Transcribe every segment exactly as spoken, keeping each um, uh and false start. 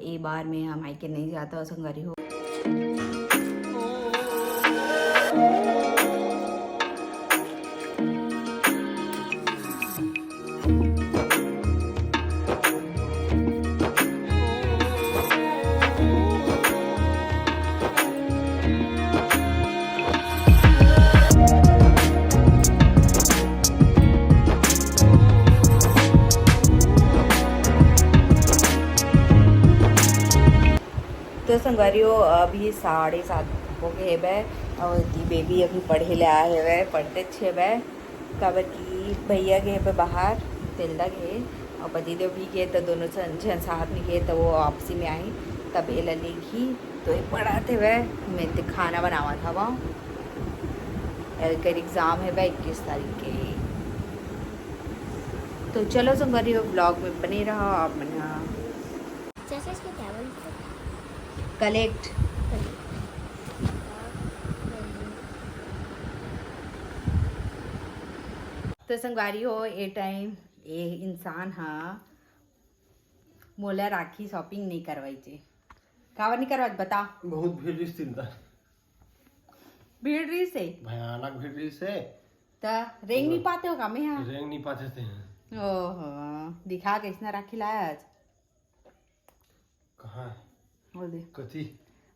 ए बार में हम मायके नहीं जाता हूँ संगवारी हो। तो संगवारी हो, अभी साढ़े सात हो गए हेबे, और ये बेबी अभी पढ़े ले आए हेबे, पढ़ते छेबे, काबर कि भैया गए हेबे बाहर, तेलदा गए, और पतिदेव भी गए, तो दोनों झन, झन साथ में गए, तो वो वापसी में आई, तब एला लेगी। तो ये पढ़त हेबे, मैं ते खाना बनावत हवा, एकर एग्जाम हेबे इक्कीस तारीख के। तो चलो संगवारी हो, ब्लॉग में बने रहो आप मन। चाचा, इसको क्या बोलते हैं? कलेक्ट। तो संगवारी हो, ए टाइम ए इंसान हा मोला राखी शॉपिंग नहीं करवाई चे। काबर नहीं करवाई, बता। बहुत भीड़ रिहिस चिंता। भीड़ रिहिस हे। भयानक भीड़ रिहिस हे। त रेंग नहीं पाते हो का मैं हा? रेंग नहीं पाते थे। ओहो, दिखा कैसना राखी लाया आज। कहाँ है? वो दे। कथी?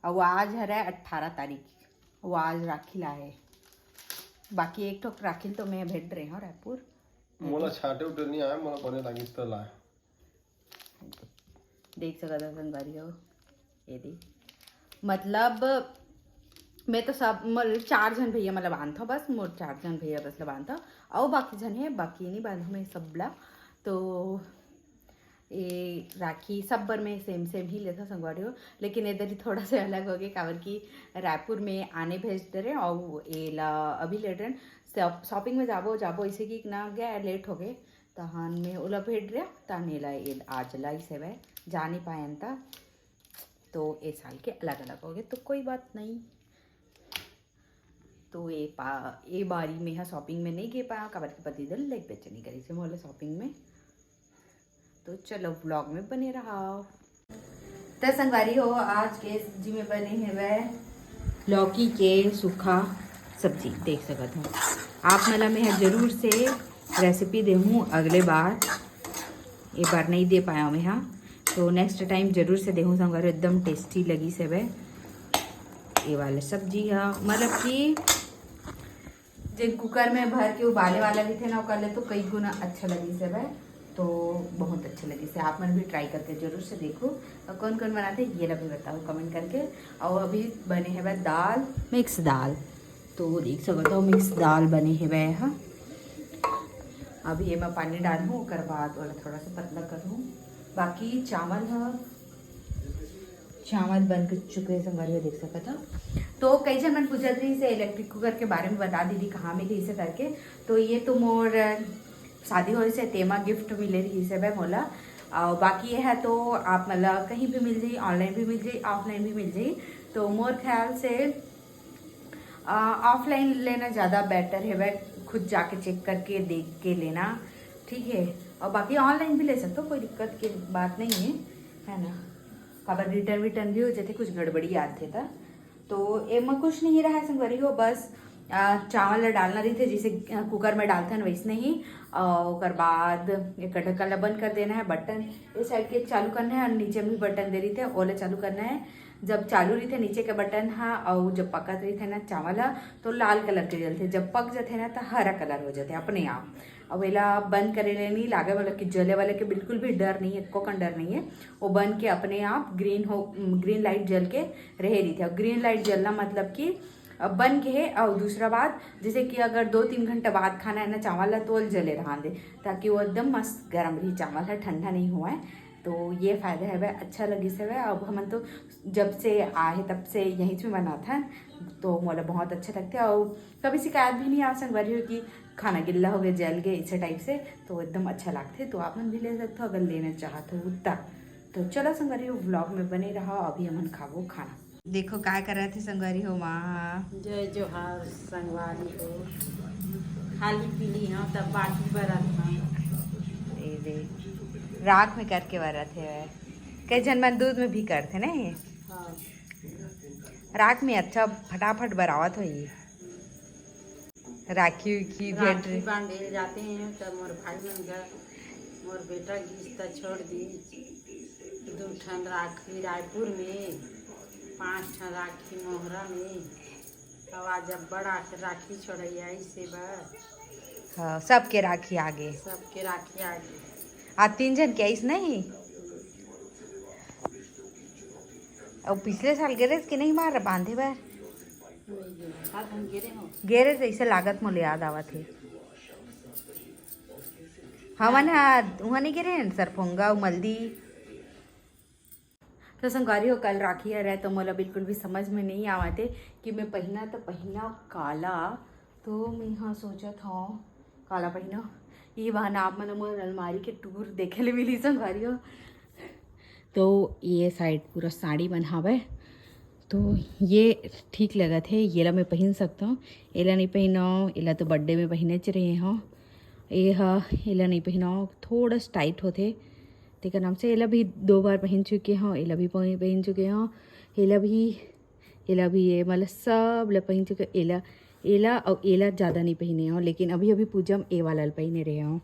अब वो आज हरे अठारह तारीख, वो आज राखी लाए। बाकी एक ठोक राखी तो मैं भेज रहे हूँ रायपुर। मोला छाटे उठे नहीं आए, मोला बने लागिस तो लाए। देख सकत हो संगवारी हो, ये दे। मतलब मैं तो सब, मतलब चार झन भैया मतलब बांधथव बस, मोर चार झन भैया बस ला बांधथव, अउ बाकी झन हे, बाकी नहीं बांधव मैं सब ला। तो ये राखी सब बर में सेम सेम ही लेथव संगवारी हो, लेकिन इधर ही थोड़ा से अलग हो गए, काबर कि रायपुर में आने भेज दे रहे और ये ला अभी लेट रहे। शॉपिंग में जाबो जाबो इसे कि ना गया, लेट हो गए, तहन में ओला भेज रहे, तहन एला आज लाइस हेवय, जा नहीं पायन त, तो ए साल के अलग अलग हो गए, तो कोई बात नहीं। तो ए पा ए बारी में हा शॉपिंग में नहीं गे पाया, काबर के पति दल लेके बेचे नहीं करी से मोला शॉपिंग में। तो चलो ब्लॉग में बने रहा। त संगवारी हो, आज के सब्जी में बने हेवय लौकी के सूखा सब्जी, देख सकत हो आप। मला मैं जरूर से रेसिपी देहूँ अगले बार, ये बार नहीं दे पाया मैं हा, तो नेक्स्ट टाइम जरूर से देहूँ संगवारी हो। एकदम टेस्टी लगी से ये वाला सब्जी हा, मतलब कि जे कुकर में भर के उबाले वाला रहिथे ना, ओकर ले तो कई गुना अच्छा लगिस हे भाई। तो बहुत अच्छा लगिस हे, आप मन भी ट्राई करके जरूर से देखो। और कौन कौन बनाते ये ला भी बताओ कमेंट करके। और अभी बने हे भाई दाल, मिक्स दाल, तो देख सकत हो मिक्स दाल बने हे भाई। हाँ, अभी एमा पानी डालहूँ, ओकर बाद ओला थोड़ा सा पतला करहूँ। बाकी चावल ह चावल बन के चुके हे संगवारी हो, देख सकत हो। तो कई झन मन पूछत रहिस हे इलेक्ट्रिक कुकर के बारे में, बता दीदी कहाँ मिलही से करके। तो ये तो मोर शादी होइस हे तेमा गिफ्ट मिले रहिस हे भाई मोला। और बाकी ये है तो आप मतलब कहीं भी मिल जाही, ऑनलाइन भी मिल जाही, ऑफलाइन भी मिल जाही। तो मोर ख्याल से ऑफलाइन लेना ज़्यादा बेटर है भाई, खुद जाके चेक करके देख के लेना, ठीक है। और बाकी ऑनलाइन भी ले सकते हो, कोई दिक्कत की बात नहीं है, है ना। काबर रिटर्न विटर्न भी हो जाते, कुछ गड़बड़ी आते था। तो एमा कुछ नहीं रहा संगवारी हो, बस आ, चावल ला डालना रहिथे, जैसे आ, कुकर में डालथन वैसने ही। और ओकर बाद एक ढक्कन ला बंद कर देना है, बटन इस साइड के चालू करना है और नीचे में भी बटन दे रहिथे, ओला चालू करना है। जब चालू रहिथे नीचे के बटन हा, और जब पकत रहिथे ना चावल हा, तो लाल कलर के जलथे, जब पक जाथे ना तो हरा कलर हो जाथे अपने आप। अब एला बंद करे ले नहीं लागे वाला कि जले वाला के बिल्कुल भी डर नहीं है, एको कन डर नहीं है। वो बन के अपने आप ग्रीन हो, ग्रीन लाइट जल के रहे रहिथे। और ग्रीन लाइट जलना मतलब कि अब बन के है। और दूसरा बात, जैसे कि अगर दो तीन घंटा बाद खाना है ना चावल ला, तो ओला जले रहन दे, ताकि वो एकदम मस्त गरम रही चावल है, ठंडा नहीं हुआ है। तो ये फायदा है भाई, अच्छा लगिस हे भाई। अब हमन तो जब से आए हैं तब से यहीं से बनाथन, तो मोला बहुत अच्छा लगथे। और कभी शिकायत भी नहीं आवा संगवारी हो कि खाना गिल्ला हो गया, जल गए, इसे टाइप से, तो एकदम अच्छा लगथे। तो आप मन भी ले सकते हो अगर लेना चाहते हो तब। तो चलो संगवारी हो, व्लॉग में बने रहा, अभी हमन खाबो खाना। देखो काय करत हे संगवारी हो माँ। जय जोहार संगवारी हो। खाली पीली हाँ, तब बाटी बरत हाँ। ए दे, राख में करके बरत हे। कई झन मन दूध में भी करथे नहीं। राख में अच्छा फटाफट बरावत होही। राखी उखी भेंट राखी बांधे जाते हैं तो मोर भाई मन घर, मोर बेटा गिस त छोड़ दी। दू ठन राखी रायपुर में, पांच ठन राखी मोहरा में। अब आज अब बड़ा के राखी छोड़ैया इसे बर। हाँ, सबके राखी आगे। सबके राखी आगे। आ तीन झन के आइस नहीं। अउ पिछले साल गे रहेस कि नहीं मार बांधे बर? गेरे जैसे लागत मोला याद आवत हे। हमन हा उहाँ नहीं गे रहेन, सरफोंगा अउ मल्दी। तो संगवारी हो, कल राखी हरे तो मोला बिल्कुल भी समझ में नहीं आवत हे कि मैं पहिना तो पहिना काला। तो मैं हाँ सोचत हूँ काला पहिना। ये बहाना आप मन मोर अलमारी के टूर देखे ले मिली संगवारी हो। तो ये साइड पूरा साड़ी मन हावय, तो ये ठीक लगत हे, येला मैं पहिन सकता हूँ। एला नहीं पहिना, एला तो बर्थडे में पहिने च रहे हूँ। ये हा, एला नहीं पहिना, थोड़ा टाइट होथे, तेकर नाम से एला भी दो बार पहिन चुके हूँ, एला भी पहि- पहिन चुके हूँ, एला भी, एला भी, ये मतलब सब ला पहिन चुके। एला, एला अउ एला ज़्यादा नहीं पहिने हूँ, लेकिन अभी अभी पूजा में ए वाला ला पहिने रहे हूँ।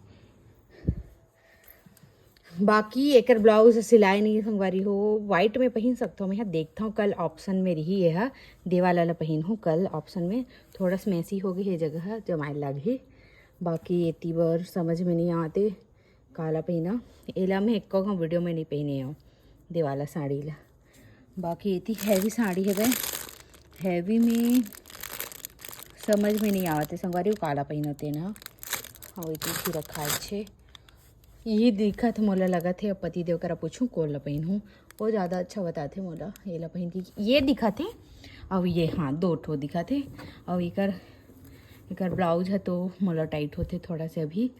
बाकी एकर ब्लाउज सिलाई नहीं संगवारी हो, वाइट में पहिन सकथो। मैं देखता हूँ कल ऑप्शन में रही, ये हा दे वाला ला पहिन हूँ कल ऑप्शन में। थोड़ा सा मैसी हो गई है जगह, जमाए लगही। बाकी एती बर समझ में नहीं आते काला पहिना। एला मैं एको घाव वीडियो में नहीं पहिने हूँ दे वाला साड़ी ला। बाकी एती हैवी साड़ी है, हैवी में समझ में नहीं आवत हे संगवारी, वो काला पहिनते ना। हाँ, एती फिर रखा अच्छे। यही दिखत मोला लगत हे, अब पति देव करा पूछूं कौन ला पहिनहूँ, वो ज़्यादा अच्छा बताथे मोला। ये ला पहिन के ये दिखत हे, अउ ये, हाँ, दो ठो दिखत हे। अउ एकर, एकर ब्लाउज है तो मोला टाइट होथे थोड़ा से, अभी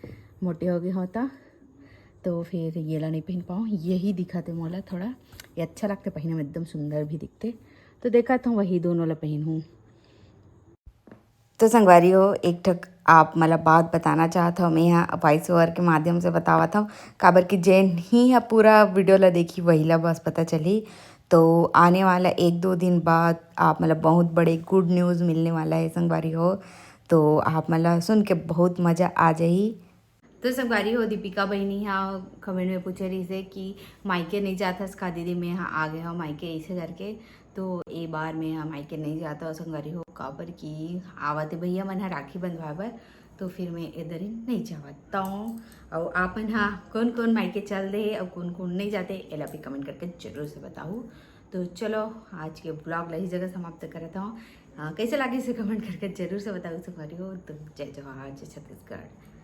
मोटे हो गए होता तो फिर ये ला नहीं पहन पाऊँ। यही दिखत हे मोला थोड़ा, ये अच्छा लगथे पहने में, एकदम सुंदर भी दिखथे। तो देखत हूँ वही दोनों ला पहनहूँ। तो संगवारी हो, एक ठक आप मला बात बताना चाहत हव, मैं यहाँ वॉइस ओवर के माध्यम से बतावत हव, काबर कि जेन ही ह पूरा वीडियो ला देखी वही ला बस पता चली। तो आने वाला एक दो दिन बाद आप मतलब बहुत बड़े गुड न्यूज़ मिलने वाला है संगवारी हो, तो आप मतलब सुन के बहुत मज़ा आ जाही। तो संगवारी हो, दीपिका बहिनी हा कमेंट में पूछे रहिसे कि मायके नहीं जात हस का दीदी, मैं हा आ गए हव मायके ऐसे करके। तो ए बार मैं हा मायके नहीं जात हव संगवारी हो, काबर कि आवत हे भैया मन हा राखी बंधवाए बर, तो फिर मैं इधर ही नहीं जावत। तो अउ आप मन हा कौन कौन मायके चल दे अउ कौन कौन नहीं जाते, एला भी कमेंट करके जरूर से बताओ। तो चलो, आज के ब्लॉग ला इस जगह समाप्त करत हव। अ, कैसे लागे इसे कमेंट करके जरूर से बताओ संगवारी हो। तो जय जोहार, जय छत्तीसगढ़।